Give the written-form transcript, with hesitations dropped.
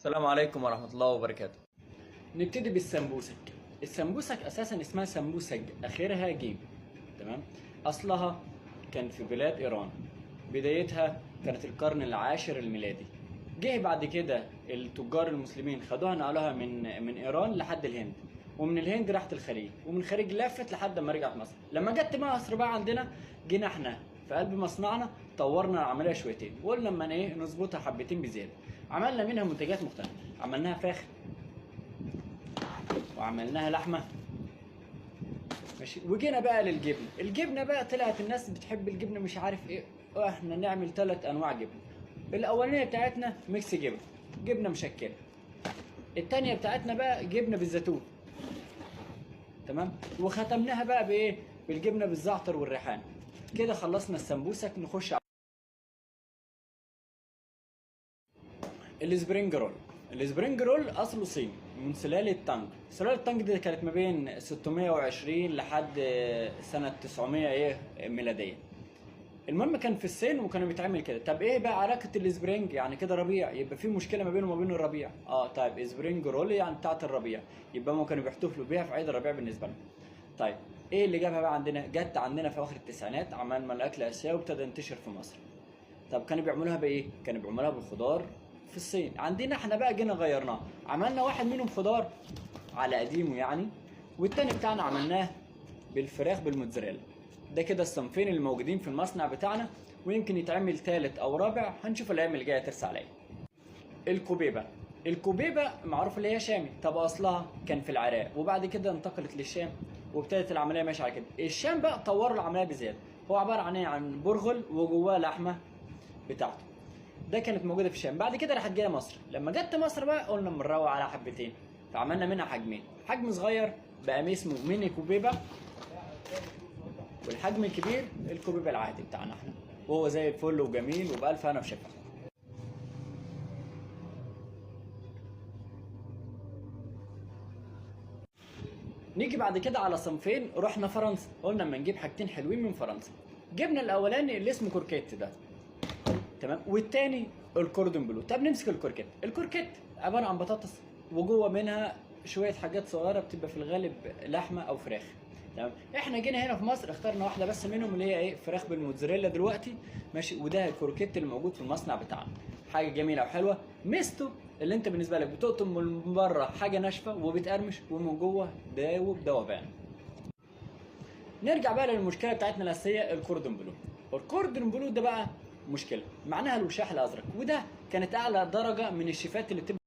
السلام عليكم ورحمة الله وبركاته. نبتدي بالسمبوسك. السمبوسك اساسا اسمها سمبوسج، اخرها جيم، تمام. اصلها كان في بلاد ايران، بدايتها كانت القرن العاشر الميلادي. جه بعد كده التجار المسلمين خدوها نقلوها من ايران لحد الهند، ومن الهند راحت الخليج، ومن الخليج لفت لحد ما رجعت مصر. لما جت مصر بقى عندنا، جينا احنا في قلب مصنعنا طورنا العملية شويتين، وقلنا لما ايه نظبطها حبتين بزيادة، عملنا منها منتجات مختلفة. عملناها فراخ، وعملناها لحمه، ماشي. وجينا بقى للجبنه. الجبنة بقى طلعت الناس بتحب الجبنة مش عارف ايه، احنا نعمل 3 انواع جبنه. الاولانية بتاعتنا mix جبن، جبنه مشكلة. الثانية بتاعتنا بقى جبنه بالزيتون، تمام. وختمناها بقى بايه؟ بالجبنه بالزعتر والريحان. كده خلصنا السمبوسك. نخش على ال spring roll. ال spring roll اصله صيني من سلالة تانج. سلالة تانج دي كانت ما بين 620 لحد سنة 900 ايه ميلادية. المهم كان في الصين وكانوا بيتعمل كده. طب ايه بقى علاقة ال spring؟ يعني كده ربيع، يبقى في مشكلة ما بينه وما بين الربيع. طيب spring roll يعني بتاعه الربيع، يبقى هم كانوا بيحتفلوا بيها في عيد الربيع بالنسبة لهم. طيب ايه اللي جابها بقى عندنا؟ جت عندنا في اواخر التسعينات، عملنا الاكل اسيوي وابتدى ينتشر في مصر. طب كانوا بيعملوها بايه؟ كانوا بيعملوها بالخضار في الصين. عندنا احنا بقى جينا غيرناها، عملنا واحد منهم خضار على قديمة يعني، والتاني بتاعنا عملناه بالفراخ بالموتزاريلا. ده كده الصنفين اللي موجودين في المصنع بتاعنا، ويمكن يتعمل ثالث او رابع، هنشوف الايام اللي جاية ترسى على ايه. الكوبيبه. الكوبيبه معروف اللي هي شامي. طب اصلها كان في العراق، وبعد كده انتقلت للشام، وابتدت العملية ماشية على كده. الشام بقى طوروا العملية بزيادة. هو عبارة عن ايه؟ عن برغل وجواه لحمه بتاعته. ده كانت موجودة في الشام. بعد كده راحت جاية مصر. لما جت مصر بقى قلنا بنروق على حبتين، فعملنا منها حجمين. حجم صغير بقى اسمه ميني كوبيبه، والحجم الكبير الكوبيبه العادي بتاعنا احنا، وهو زي الفل وجميل وبألف هنا وشفا. نيجي بعد كده على صنفين. رحنا فرنسا، قلنا اما نجيب حاجتين حلوين من فرنسا. جبنا الاولاني اللي اسمه croquette ده، تمام، والتاني الكوردون بلو. طب نمسك ال croquette. ال croquette عبارة عن بطاطس وجوه منها شوية حاجات صغيرة بتبقى في الغالب لحمه او فراخ، تمام. احنا جينا هنا في مصر اخترنا واحدة بس منهم اللي هي ايه؟ فراخ بالموتزاريلا دلوقتي، ماشي. وده ال croquette اللي موجود في المصنع بتاعنا، حاجة جميلة وحلوه. ميزته اللي انت بالنسبة لك بتقطم من بره حاجة ناشفة وبتقرمش، ومن جوه داوب دوبان. نرجع بقى للمشكلة بتاعتنا الاساسية، الكوردون بلو. الكوردون بلو ده بقى مشكلة، معناها الوشاح الازرق، وده كانت اعلى درجه من الشيفات اللي بتبقى